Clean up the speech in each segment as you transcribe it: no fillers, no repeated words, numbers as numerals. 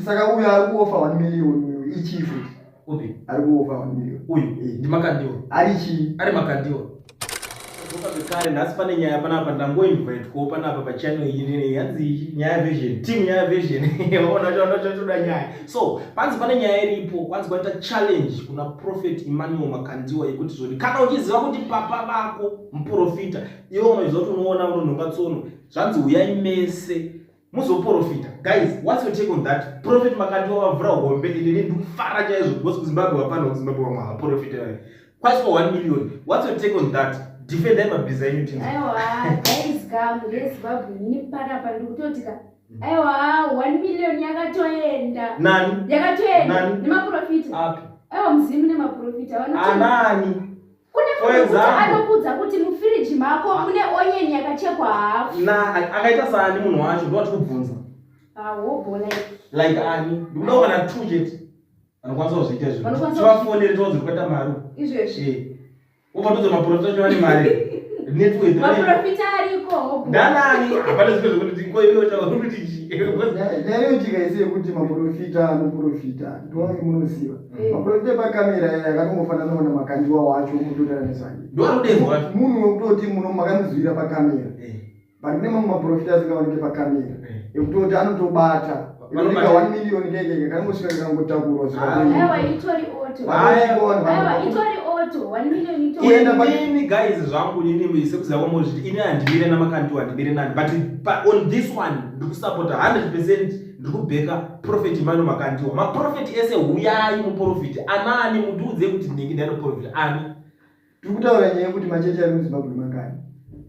Saka uyo ari kuofa 1 million uyu ichii futi? Upi? Ari kuofa 1 million. Uyu ndiMakandiwa. Ari chii? Ari Makandiwa. Dzoka zvekare nhasi pane nyaya panapa, ndangoinvitwawo panapa pachannel iyi, yanzi Nyaya Vision team, Nyaya Vision vaona chotoda nyaya. So panzi pane nyaya iripo, kwanzi kwaita challenge kuna Prophet Emmanuel Makandiwa yekuti zvoni kana uchiziva kuti papa vako muprofita, iwe unoziva kuti unoona, unonhonga tsono, zvanzi uyai mese muzoprofita. Guys, what's your take on that? Prophet Makandiwa vavhura hombe. Inini ndikufara chaizvo because kuZimbabwe vapano, kuZimbabwe vamwe havaprofita. Kwaiswa 1 million. What's your take on that? Defendai mabhiza enyu tinzi. Aiwa guys, kamu yeZimbabwe, ini panapa ndikutoti ka, aiwa, 1 million yakatoenda. Nani? Yakatoenda. Nani? Nemaprofita. Api? Aiwa, muzimu nemaprofita. Anani? Kune For munhu wekuti example. anokuudza kuti mufiriji mako mune onion yakachekwa hafu. Na akaita saani munhu wacho? Ndowati kubvunza. Ahobo, like Like ani? Ndikuda kana two chete vanokwanisa kuzviita izvo. Tivafonere, tivaudze kuita mari. Izvezvi. Eh. Ubva tudze maprofita acho vane mari, network. Maprofita ariko, hobo. Ndanani? Hapana zvimwe zvekuti koiwe kuti chii. Nyaya inoitika isi yekuti maprofita anoprofita ndowai munoziva. Maprofita epakamera yakatongofanana noona Makandiwa wacho mutotaura nezvake. Ndoarikudenzwa wacho. Munhu wekutoti muno makanzwira pakamera, but kune mamwe maprofita asingaoneke pakamera ekutoti anotobata ekutika 1 million kekeke kanongosvika kakangotakurwa. Aiwa, itori auto. Aiwa, itori auto, 1 million itori. Inini guys, zvangu inini sekuziva kwamozviti, ini handimire naMakandiwa, handimire nani, but on this one ndikusapota 100%, ndiri kubheka Prophet Emmanuel Makandiwa. Maprofeti ese huyai, muprofiti anani? Mundiudze kuti ndingi ndanoprofita ani. Tiri kutaura nyaya yekuti machechi ari muZimbabwe mangani?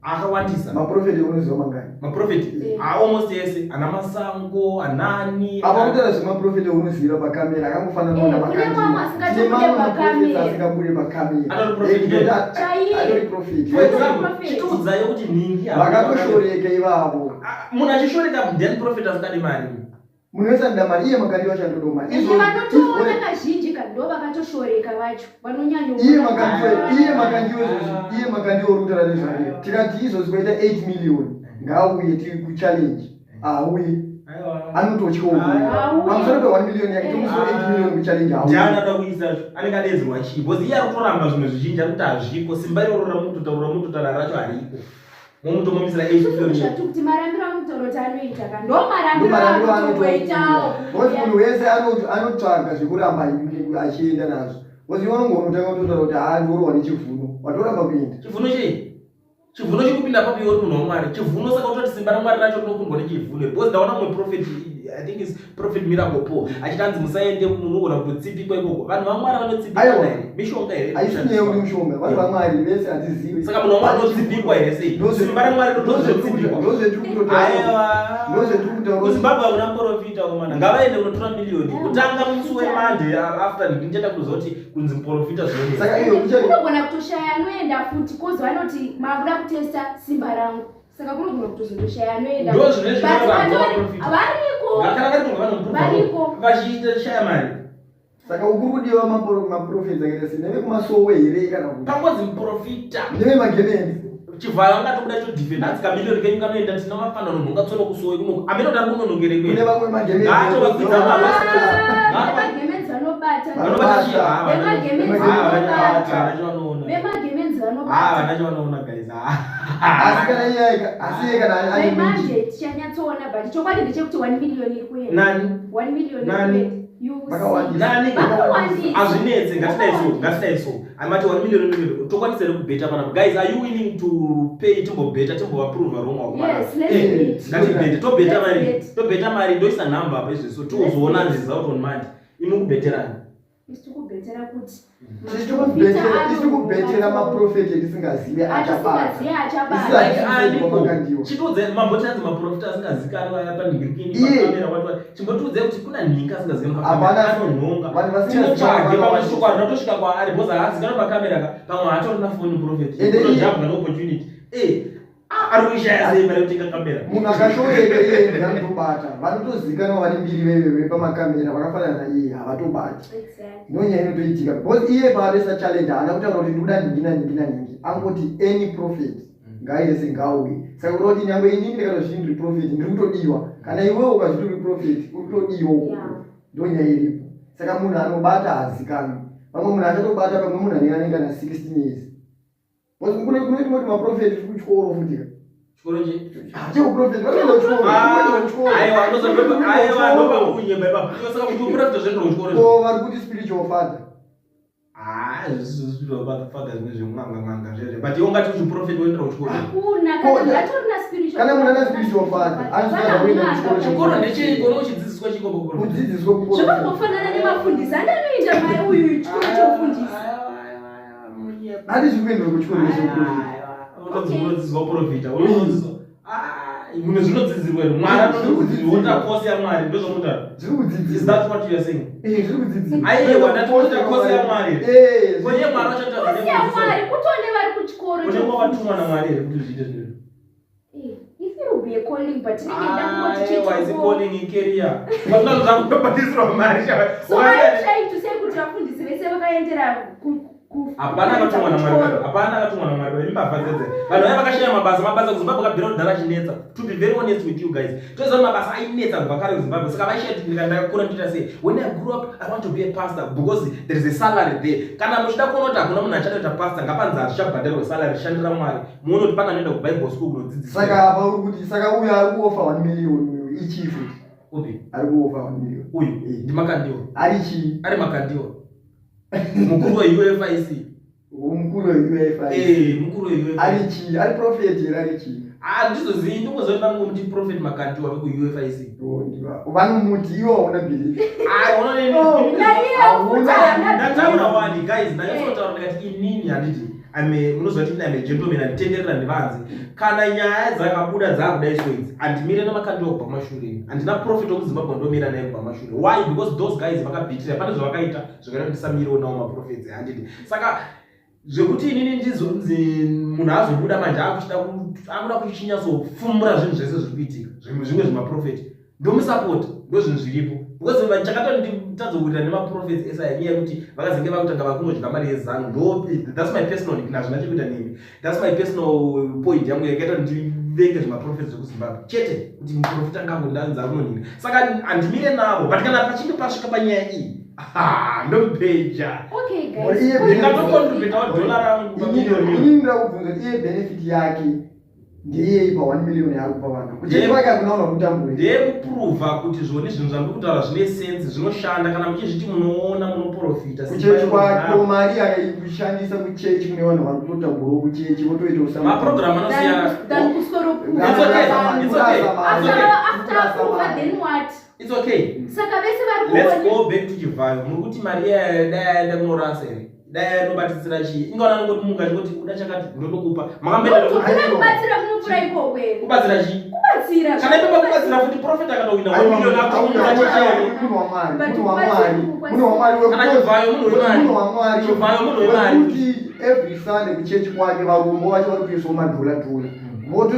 Akawandisa. Maprofeti unoziva mangani? Maprofeti? Almost ese, ana Masango, anani. Apa kutaura zvemaprofeti unozivira pakamera akangofanana Eh, noona. Kune mamwe asingatobude pakamera. Asingabude pakamera. Atori prophet. Chaiye. Atori prophet. For example, Prophet. chitiudzai kuti nhingi Vakatoshoreka ivavo. Ah, munhu achishoreka then prophet asingadi mari? Munhu wese anoda mari. Iye Makandiwa chandodo mari. Ende vanotoona kazhinji ka ndo vakatoshoreka vacho vanonyanya. Iye Makandiwa, iye Makandiwa izvozvi, iye Makandiwa uri kutaura nezvake, tikati izvozvi kwaita 8 million, ngaauye tiri kuchallenge, auye. Anototyawo pamusoro pe 1 million yake, tomusiwa 8 million kuchallenge, auye. Ndiani anoda kuisa zvo? Anenge adedzerwa chii? Because iye ari kutoramba zvimwe zvizhinji, ari kuti hazviko. Simba iroro ramutotaura, mutotaura racho hariko, momutomomisira 8 million. Zvati kuti marambiro amutauro kuti anoita ka ndo marambiro Ndomarambiro. anotoitawo. Because munhu wese anotsvaga zvekuramba achienda nazvo, because iwe unongonotanga kutotaura kuti haa, ndorohwa nechivhuno, watoramba kuenda. Chivhuno chei? Chivhuno chikupinda papi iwe uri munhu waMwari? Chivhuno, saka utoti simba raMwari racho rinokundwa nechivhuno? Because ndaona mumwe prophet, I think is Prophet Miracle Paul, achiti anzi musaende, munogona kutotsipikwa ikoko. Vanhu vaMwari vanotsipikwa Aiwa. here? Mishonga here? Haisi nyaya yekuti mushonga. Vanhu vaMwari vese hatizivi. Saka munhu waMwari unotsipikwa here? Sei simba raMwari rinotozotsipikwa? Ndozvetiri kutaura. Aiwa. Ndozvetiri kutaura. KuZimbabwe hakuna muprofita komana. Ngavaende kunotora miliyoni kutanga musi weMande after. Ndichaita kuziva kuti kunzi muprofita zvinonetsa. Saka iyo Unogona kutoshaya anoenda futi, 'cause vanoti makuda kutesta simba rangu, saka kunogona kutozotoshaya anoenda. Ndo zvine But zvinovaramba. variko. Kana vari kunge Variko. vachishaya mari. Saka ukuri kudiwa maprofeti akaita sei? Nevekumasowe here kana kuti Pangonzi muprofita. Nevemagemenzi? Chivhayo angatobuda chodefend, hanzi kamiliyoni kenyu kanoenda, tina mafana nonhonga tsono kusowe kuno, amene kuti ari kunonongere Kune kwenu. vamwe magemenzi. Ngaatovakwidza. Ah, vemagemenzi vanobata. Vanobata chii? Ah, Vemagemenzi ah, vanobata. vana chavanoona. Vemagemenzi Ah, vanobata. vana chavanoona guys. Ah. Asi kana iye, asi iye kana ane Vemanje tichanyatsoona, but chokwadi ndechekuti 1 million iri kuenda. Nani? 1 million iri Nani? kuenda. You see. Vakawandisa. Nani? Vakawandisa. Hazvinetse, ngatidai so, ngatidai so. Amati 1 million million, tokwanisa here kubheta panapa? Guys, are you willing to pay? Timbobheta, timbovaprova wrong. Yes, let's bet. Ngatibhete, tobheta Let's mari. bet. Tobheta mari, ndoisa nhamba apa izvi, so tizoona result on Monday. Imi kubheterani? Isi tikubhetera kuti Isi kubhetera maprofeti etisingazive achabata. Atisingazive achabata. Like aniko? Makandiwa. Chitiudze, mamboti anzi maprofita asingazikanwi aya panhingirikini Iye. pakamera wati, chimbotiudzai kuti kuna nhingi asingazikanwi Hapana. pakamera anonhonga. Vanhu vasingazivi Tinotsvage pamwe vakawandisa. shoko rinotosvika kwaari, because haazikanwi pakamera ka, pamwe haatorina foni prophet. Ende Utojambwa neopportunity. Eh, ah, ari kuishaya sei mari yekutenga kamera? Munhu akashoreka iye ndianotobata. Vanotozikanwa vane mbiri veve vepamakamera vakafanana naiye havatobati. Ndonyaya inotoitika, because iye paaresa challenge haana kutaura kuti ndikuda nhingi nanhingi nanhingi, angoti any prophet ngaiyese ngauye. Saka kureva kuti nyangwe inini ndikatozviti ndiri prophet, ndiri kutodiwa. Kana iwewo ukazviti uri prophet, uri kutodiwa ukoko. Ndo nyaya iripo. Saka munhu anobata haazikanwi. Pamwe munhu achatobata, pamwe munhu anenge anenge ana 16 years. Because kune kune timoti maprofeti tiri kuchikoro futi ka. Chikoro che? Ah, cheuprofeti vanoenda kuchikoro. Vanoenda kuchikoro. Aiwa, aiwa, ndopakunyemba ipapo. Saka kuti uprofita zvoendera kuchikoro. Ko vari kuti spiritual father. Ah, father zvimwe zvemwanga mwanga zvezve. But iwe ungati uchiprofita woendera kuchikoro. Hakuna kana ngatorina spiritual. Kana munhu ana spiritual father, anofanira kuenda kuchikoro. Chikoro ndechei? Koro uchidzidziswa chiko pakuprofita? Kudzidziswa kuprofita. Zvakangofanana nemafundisi. Handi anoenda mai uyu chikoro cheufundisi. Handi zviri kuendera kuchikoro cheuprofita. Unodzidziswa kuprofita. Unodzidziswa. Mune zvinodzidzirwa here? Mwari anodzidzirwa woita kosi yaMwari, ndozvamunotaura. Zviri kudzidziswa. Is that what you are saying? Eh, zviri kudzidziswa. Aiwa, ndati woita kosi yaMwari. Eh. Ko iye Mwari wacho Kosi yaMwari kutone vari kuchikoro. Unenge wakatumwa naMwari here kuti zviite zvinhu? Eh, if it will be a calling, but tinenge ndangoti Aiwa, is chete. calling icareer. Vanoda zvakubhabhadhisirwa mari chava. So are you trying to say kuti vafundisi vese vakaendera Hapana akatumwa naMwari baba. Hapana akatumwa naMwari baba. Imbavha dzedze. Vanhu vaya vakashaya mabasa, mabasa kuZimbabwe akabvira kudhara achinetsa. To be very honest with you guys. Toziva kuti mabasa ainetsa kubva kare kuZimbabwe. Saka vaishaya kuti ndakakura ndichita sei. When I grew up, I want to be a pastor because there is a salary there. Kana muchida kuona kuti hakuna munhu achada kuita pastor, ngapanzi hazvichabhadharwe salary, shandira Mwari. Muone kuti pane anoenda kuBible school kunodzidziswa. Saka apa uri kuti saka uyu ari kuofa 1 million uyu ichii futi? Upi? Ari kuofa 1 million. Uyu Eh. ndiMakandiwa. Ari chii? Ari Makandiwa. Mukuru weUFIC. Mukuru weUFIC. Eh, mukuru weUFIC. Ari chii? Ari prophet here ari chii? Ah, ndizozivi, ndingoziva kuti vanongomuti Prophet Makandiwa vekuUFIC. Vanomuti iwo hauna belief. Ah, unoona Oh, Naiye futi haana ndataura wani guys, ndakatotaura ndikati inini handiti munoziva kuti ini I'm a gentleman, handitenderera ndivanze. Kana nyaya dzakabuda dzakudai so idzi, handimire naMakandiwa kubva kumashure ini. Handina prophet wekuZimbabwe ndomira naye kubva kumashure. Why? Because those guys vakabhitira, pane zvavakaita zvakaita kuti ndisamirewo nawo maprophets, handiti. Saka zvekuti inini ndizonzi munhu azobuda manje akuda kuchinyatsofumura zvinhu zvese zviri kuitika zvimwe zvemaprofeti, ndomusapota, ndozvinhu zviripo. Because chakatonditadza nemaprofets ese aya nyaya yekuti vakazenge vakutanga vakungodya mari yeZANU. Ndo that's my personal, hazvina chekuita nemi, that's my personal point yangu yakaita kuti ndivenge zvemaprofets zvekuZimbabwe chete, kuti muprofita ngangondanzi akunoninga, saka handimire navo. But kana pachinge pasvika panyaya iyi, ndomupeja. Okay guys. Iye Ndingatocontributawo dhola rangu pamiliyoni. Inini ndakubvunza kuti iye benefit yake ndeyei pa 1 million yaari kupa vanhu? Kuchechi kwake hakuna vanhu vari kutambura. Ndeyekupruvha kuti zvoni zvinhu zvandiri kutaura zvine sense, zvinoshanda. Kana muchizviti munoona, munoprofita. Kuchechi kwake mari yaikushandisa kuchechi kune vanhu vari kutotamburawo kuchechi votoita Mapurogiramu anosiyana. Than kusoro. It's okay, it's okay. After approve, then what? It's okay. Saka vese vari Let's kuona. go back to Chivhayo. Muri kuti mari iya dai aenda kunorasa here? Dai ainobatisira chii? Ingaona nongoti munhu achingoti uda chakati ndotokupa. Makamboenda Kuna kubatsira kunopfuura ikoko here? Kubatsira chii? Kubatsira. Kana ipapo kubatsira futi, prophet akatowina 1 million akuunza chichayo. Munhu waMwari, munhu waMwari, munhu waMwari. Kana Chivhayo munhu wemari. Munhu waMwari. Chivhayo munhu wemari. Wekuti every Sunday kuchechi kwake varombo vacho vari kuiswa madhola dhola,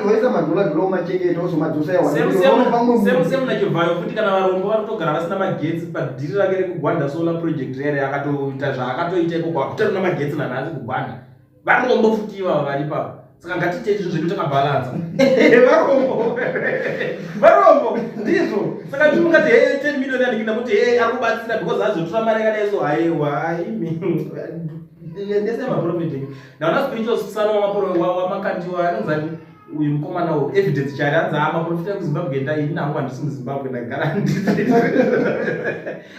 voisa madhola dhola omachengeta ozomadzosa. Same same naChivhayo futi. Kana varombo vari kutogara vasina magetsi, padhiri rake rekuGwanda solar project rere akatoita zvaakatoita ikoko, hakutorina magetsi nanhasi kuGwanda. Varombo futi ivava vari ipapo. Saka ngatiitei zvinhu zvedu takabhalansa. Varombo, varombo, ndizvo. Saka timungati he 10 million yandikina kuti he ari kubatsira because azotora mari yakadai so, haiwa, imi ndese maprofeti. Ndaona spiritual son waMakandiwa anonzani uyu mukomana uyu, Evidence Chari, anzi a maprofita ekuZimbabwe enda. Ini nangu handisi muZimbabwe, ndagara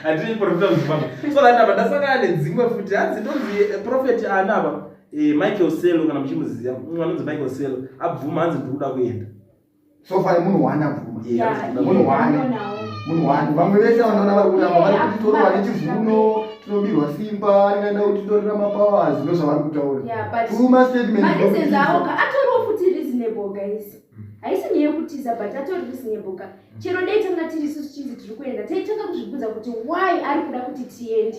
handiri profita muZimbabwe. So that apa ndasangana nedzimwe futi, hanzi ndonzi prophet ani apa, Michael Selo, kana muchimuziva, anonzi Michael Selo, abvuma, hanzi ndikuda kuenda. So far munhu one abvuma. Yeah, Munhu iye one. ndinonawo. Munhu one. Vamwe vese vanoona vari kuramba, vari kuti torwa Yeah, nechivhuno, tinobirwa simba, ringaenda kutitorera mapowers, ndozvavari kutaura. Yeah, but Kuma statement. mareasons awo ka atoriwo futi reasonable guys. Haisi nyaya yekutiza, but atori reasonable ka. Chero dai tanga tiri isusu chinzi tiri kuenda, taitanga kuzvibvunza kuti why ari kuda kuti tiende.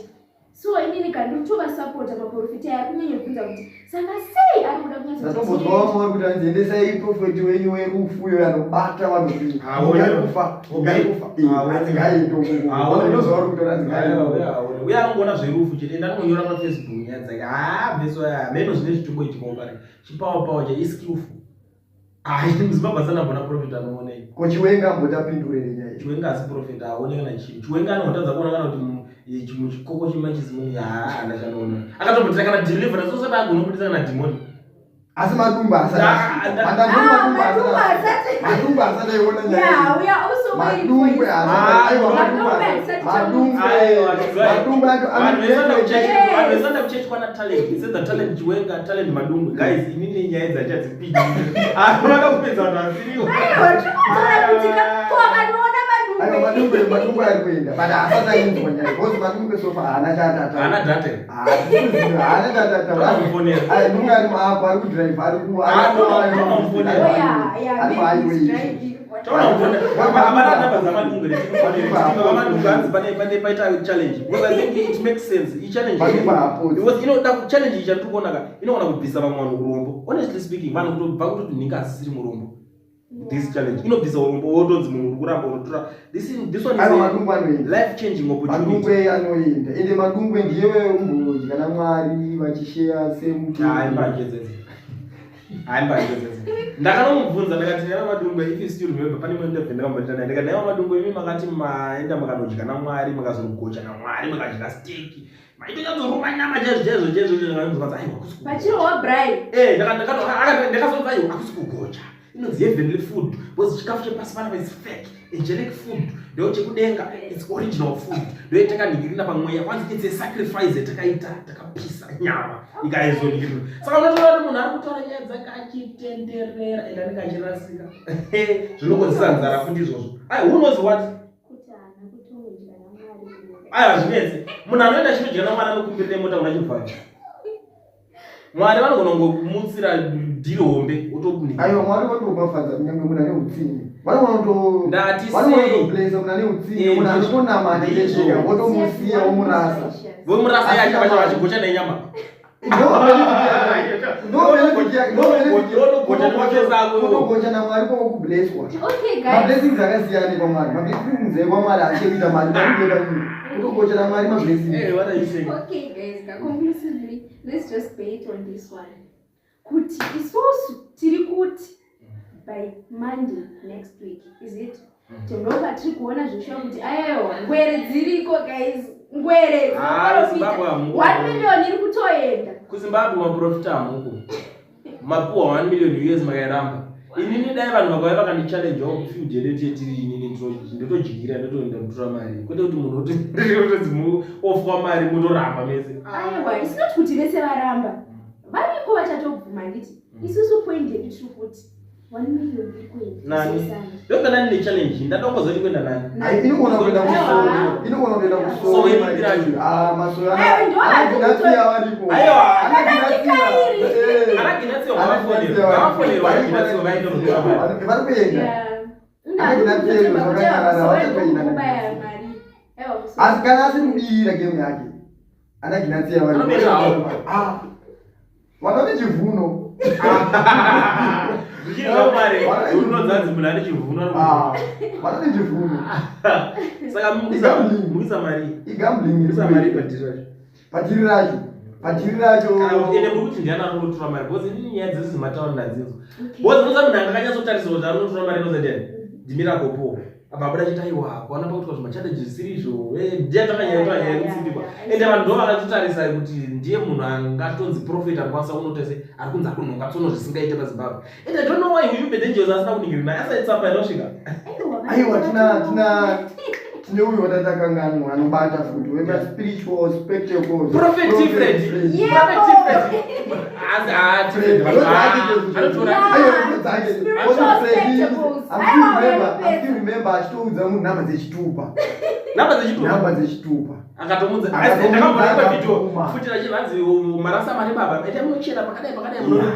So inini ka ndiri kutovasapota maprofita ari kunyanya kuti saka sei ari kuda kunyatsoti Ndatombozwa tiende. vamwe vari kuti hanzi endesai profeti wenyu werufu anobata vanhu kuti Aone. kufa. Obey. Kufa. Aone. Hanzi ngaaende uko. Aone. Ndozvavari kutaura, hanzi ngaaende uko. Uye anongoona zverufu chete. Enda anonyora paFacebook nyaya dzake. Haa, beso aya meno zvine zvichimboitikawo pari chipawa pawa cha iskillful. Ai, muZimbabwe asana mbona prophet anoonei. Ko Chiwenga ambotapindure nenyaya iyi. Chiwenga asi prophet aone kana chinhu. Chiwenga anotadza kuona kana kuti muchikoko chemachisi haa haana chanoona. Akatombotira kana deliverance usati agona kubudisa kana demon. Asi Madungwe asati Madungwe asati aiona nyaya. Madungwe Madungwe Vanhu vesanda kuchechi kwana Talent. Sedza Talent Chiwenga, Talent Madungwe. Guys, inini nyaya idzi hachadzipindi. Vanoda kupedza vanhu vasiriwo. Aiwa, tinotaura kuti ko akanoona Aiwa, Madungwe. Madungwe Madungwe ari kuenda, but asati ainzwa nyaya because Madungwe so far haana chaatataura. Haana data. Haana chaatataura. Toda Ai, mumwe ari muapo ari kudrive ari ku Ah, toda Oh, yeah, ari maybe he's kuhighway. driving. Hapana namba dzaMadungwe vaMadungwe hanzi pane paita challenge because I think it makes sense ichallenge Madungwe haapotsi. because inoda challenge iyi chatiri kuona ka inogona kubvisa vamwe vanhu urombo. Honestly speaking, vanhu kutobva kutoti nhinga asisiri murombo. This challenge inobvisa urombo, wotonzi munhu uri kuramba unotora this one is Aiwa, a Madungwe anoenda. life changing opportunity. Madungwe anoenda, ende Madungwe ndiye umbodya naMwari vachisheya same. Hayi, mbanje dzedzi, hayi, mbanje dzedzi. Ndakanomubvunza ndakati, "Naiwa Madungwe," if you still remember, pane imwe interview ndakamboita naye, ndikati, "Naiwa Madungwe, imi makati maenda makanodya naMwari, makazogocha naMwari, makadya steak, maitonyatsoruma nyama chaizvo chaizvo chaizvo." Ndakazonzi, "Aiwa, hakusi kugocha." Vachirohwa braai. Ndakazonzi, "Aiwa, hakusi kugocha, inonzi heavenly food because chikafu chepasi panapa is fake. Angelic food ndo chekudenga, it's original food, ndoyatakanhingirina pamweya. Kwanzi it's a sacrifice yatakaita, takapisa nyama ikaizonhingirina." Saka unotoona kuti munhu ari kutaura nyaya dzake achitenderera ende anenge achirasika. Zvinokonzesa nzara futi izvozvo. Ai, who knows what. Kuti haana kutongodya naMwari kudenga. Aiwa, zvinetse. Munhu anoenda achinodya naMwari anokumbirira mota kuna Chivhayo. Mwari vanogona kungomutsira dhiri hombe otobunika. Aiwa, Mwari vanotopafadza kunyange munhu ane utsinye. Vanogona Ndati vanogona sei? kutoblessa munhu ane utsinye. Eh, Munhu anotonamata ndizvo. chega wotomusiya womurasa. Vomurasa yacho vacho vachigocha nenyama. Kutogocha naMwari kwokubhleswa. Okay, guys. Mablessings akasiyana kwamwari. Mablessings ekwamwari achekuita mari marikuenda nyika. Kutogocha namwari mablessings. Eh, what are you saying? Okay, guys, conclusively, let's just bait on this one. Kuti isusu tiri kuti by Monday next week, is it? Tinobva tiri kuona zveshuwa kuti aiwa, ngwere dziriko, guys, ngwere Ah, dzinoprofita. Zimbabwe hamuko. 1 million iri kutoenda. KuZimbabwe maprofita hamuko. Mapuwa 1 million US makairamba. Inini dai vanhu vakauya vakandichallengewo kufield yedu yetiri, inini ndotodyira, ndotoenda ndotora mari, kwete kuti munhu otozi ofwa mari mutoramba mese. Aiwa, it's not kuti vese varamba, variko vachatobvuma. Nditi isusu point yedu tiri kuti 1 million iri kuenda. Nani? Sesana. Ndobva nani nechallenge ndadongozoti kuenda nani? Ai, inogona kuenda kusowe, inogona kuenda Sowe kusowe. ripi racho? Ah, masowe. Aiwa, ndo Anaginatsia varipo. Aiwa. Anaginatsia. Eh. Anaginatsia vakafonerwa, vakafonerwa Anaginatsia vaenda kunotora mari. Vari kuenda. Yeah. Anaginatsia zvakanyarara, vachatoenda. Kubaya mari. Aiwa, kusowe. Asi kana asiri kubirira game yake, anaginatsia Anobira hawo. Ah, vanone chivhuno. Zvichiri zvamwari unonzanzi munhu ane chivhuno. Ah, vanone chivhuno. Saka Igambling. muisa mari. Igambling. Muisa mari padhiri racho. Padhiri racho, padhiri racho. Kana kuti ende muri kuti ndiani anotora mari? Because inini nyaya dzese dzematauni ndadzinzwa. Okay. Because unoza munhu angakanyatsotarisira kuti anotora mari inoza ndiani? NdiMiracle Paul. Abva abuda achiti, "Aiwa, kuona pakuitwa zvimachallenge zvisiri izvo." Ndiye takanyaya nyaya yekutsindikwa. Ende vanhu ndo vakatotarisa kuti ndiye munhu angatonzi prophet anokwanisa kunoita se ari kunzi ari kunhonga tsono zvisingaite paZimbabwe. And I don't know why Ushumbe Dangerous asina kuningirina asaitsamba inosvika. Aiwa, tina tine uyu watatakanganwa anobata futi wemaspiritual spectacles. Prophet Fred. Yeah. Prophet Fred. Ah, Fred. Fred. Anotora. Aiwa, dzake. Spiritual spectacles. I'm Aiwa, still remember achitoudza munhu nhamba dzechitupa. Namba dzechitupa. Nhamba dzechitupa. Akatomudza. Akatomudza, Ndakamboona video akabvuma. futi rachinhanzi marasa mari baba ete munochera pakadai pakadai muno.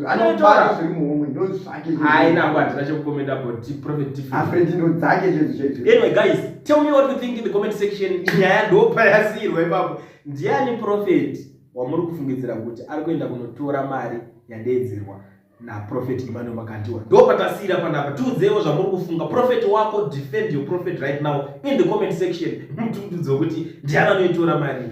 Anobata zviri muhomwe, ndo zvake. Hayi, nangu handina chekukomenda about Prophet Fred. AFred ndo dzake chedzo chedzo. Anyway, guys, tell me what you think in the comment section. Nyaya ndopayasiyirwa ipapo. Ndiani prophet wamuri kufungidzira kuti ari kuenda kunotora mari yadeedzerwa naProphet Emmanuel Makandiwa? Ndopatasiyira panapa. Tiudzewo zvamuri kufunga. Prophet wako, defend your prophet right now in the comment section. Mutiudzewo kuti ndiani anoitora mari.